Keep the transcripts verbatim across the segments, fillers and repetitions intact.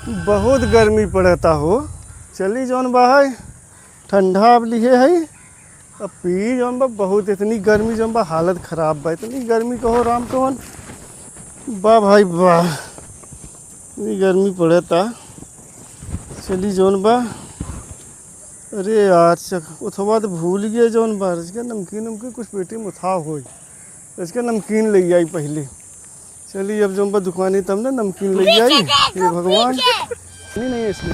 बहुत गर्मी पड़ता हो। चली जौन बा है, ठंडा अब लिहे है, अब पी जौन बा, बहुत इतनी गर्मी जौन बा, हालत खराब बा। इतनी गर्मी कहो राम कवन बा भाई बा, इतनी गर्मी पड़ता। चली जौन बा, अरे यार, चक-, उथवा तो भूल गए जौन बा, इसके नमकीन, नमकीन कुछ पेटी में उठा होई, इसके नमकीन ले आई पहले। चली, अब जौन बा दुकानी तब ना नमकीन ले आई। हे भगवान, नहीं, नहीं, इसमें।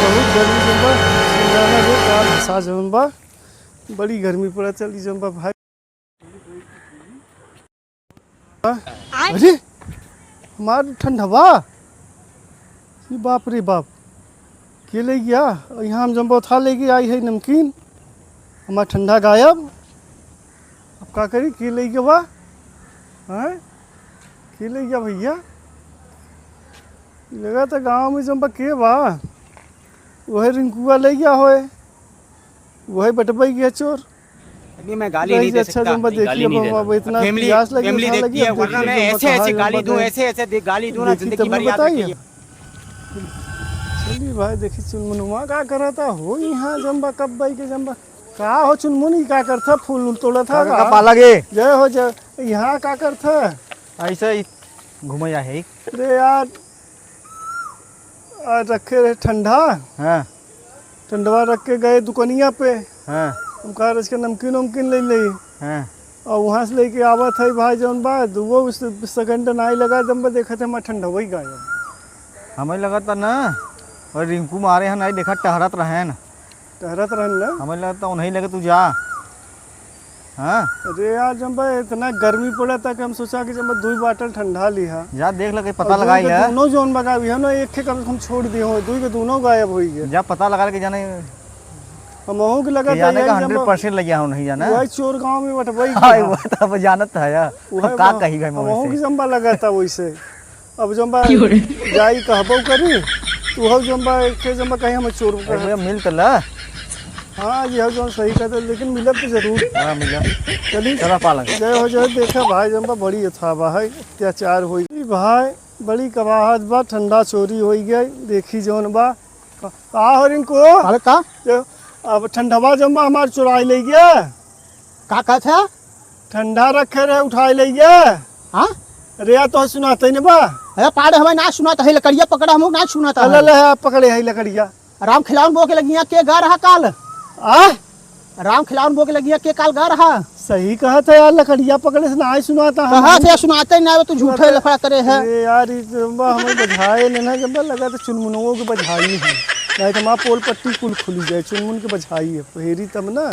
बहुत गर्मी जौन बा, चिल्लाना जो कान फंसा जौन बा, बड़ी गर्मी पड़ा। चली जौन बा भाई। अरे, हमार ठंडवा, ये बाप रे बाप, के ले गया? यहाँ हम जौन बा उठा लेके आई है नमकीन, हमार ठंडा गायब। अब का करी, के ले गया बा? हैं, के ले गया भैया? लगा तो गाँव में जौन बा के बा, वही रिंकुआ ले गया होए, वही बटबई गया चोर। अभी मैं गाली नहीं दे सकता। अच्छा, जौन बा देखिए, अब इतना प्यास लगी, फैमिली देखती है, वरना मैं ऐसे ऐसे गाली दूं, ऐसे ऐसे गाली दूं ना, जिंदगी भर याद रखेंगे। चलिए भाई, देखी चुनमुनवा का करता हो यहाँ, जौन बा कब बाई के जौन बा। का हो चुनमुन, ई का करता? फूल उल तोड़त है का? पाला गे। जय हो जय। यहाँ का करता? ऐसे ही घूमे आए है। अरे यार, आ, रखे रहे ठंडा। हाँ। ठंडवा रख के गए दुकनिया पे। हाँ। हम कहा, "इसके नमकीन वमकीन ले ले।" हाँ। और वहाँ से लेके आवत है भाई जौन बा, दुगो सेकंड नाई लगा, जब बा देखत है, हमार ठंडवा ही गायब। हमें लगता ना, और रिंकू मारे हैं, नाई देखा, टहरत रहे हैं ना। टहरत रहन ना। हमें लगता उन्हीं लगे तू जा। हाँ। अरे यार, जब बा इतना गर्मी पड़ा था कि हम सोचा कि जब बा दुई बाटल ठंडा लिहा। जा देख लगे, पता लगाई ले। दोनों जौन बा का भी है ना, एक के कम से कम छोड़ दिए हो, दुई के दोनों गायब हो गए। जा पता लगा के जाने। हमहू के लगा था जाने का यही जब हंड्रेड परसेंट लगिया हो नहीं जाना। वही चोर गाँव में बटवाई हाँ, गया। वो तो अब जानत है यार। वही अब का बा-, कही भाई हमहू मौसी। के जब बा लगा था वैसे। अब जौन बा जाई कहबो करी, तू हो जौन बा, एक ठे जौन बा कहीं हम चोर का। अरे भैया, मिल त ला। हाँ, ये हो जौन सही कहते, लेकिन मिलब तो जरूर। हाँ, मिलब। चली। चला पालन। जय हो जय, देखा भाई जौन बा बड़ी अथावा है, अत्याचार होई। ई भाई, बड़ी कबाहत बा, ठंडा चोरी होई गई, देखी जौन बा। का, का हो रिंकू? अरे का? जो अब ठंडवा जौन बा हमार चुराई ले गया। का कहत है? ठंडा रखे रहे, उठाई ले गया। हाँ? अरे यार, तो सुनाते ही नहीं बा। अरे पाड़े, हमें ना सुनाता है, लकड़िया पकड़ा, हम ना सुनाता अल्लाह है। अल्लाह, पकड़े है लकड़िया। राम खिलावन बो के लगिया के गा रहा काल? आ? राम खिलावन बो के लगिया के काल गा रहा? सही कहत है यार, लकड़िया पकड़े से ना ही सुनाता है। कहाँ से सुनाते ही ना, तू झूठे लफड़ा करे है। अरे यार, ई तो बा हमें बझाए ने ना, जब लगा तो चुनमुनवो के बझाई है। नहीं तो माँ पोल पट्टी कुल खुली जाए, चुनमुन के बझाई है, पहेरी तब ना।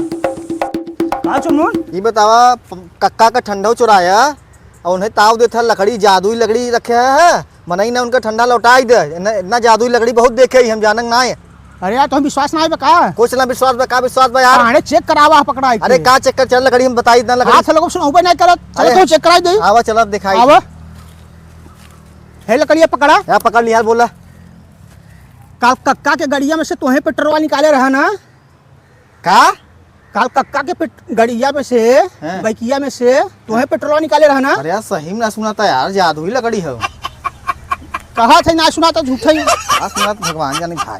का चुनमुन? ई बतावा, प-, कक्का का ठंडो चुराया और उन्हें ताव देता, लकड़ी, जादुई लकड़ी रखे है, मनई ना उनका ठंडा लौटाई दे। इतना, इतना जादुई लकड़ी बहुत देखे ही हम, जानक ना है। अरे यार, तुम विश्वास ना है बा का? कुछ ना विश्वास बा, का विश्वास बा यार? अरे चेक करावा, पकड़ा है अरे के। का चेक कर, चल लकड़ी हम बताई इतना लकड़ी। हाथ लोग सुन, ऊपर नहीं करत। चलो अरे तो चेक कराई दे। आवा, चला दिखाई। आवा। है लकड़िया पकड़ा? या पकड़ लिया यार, बोला। काल कक्का के गड़िया में से तोहे पेट्रोल निकाले रहा ना? का? काल कक्का के पेट-, गड़िया में से, हाँ। बैकिया में से तोहे पेट्रोल निकाले रहा ना? अरे यार, सही में ना सुनाता यार, जादुई लकड़ी है। कहा थे ना सुनाता, झूठा ही। ना सुनाता, भगवान जाने भाई।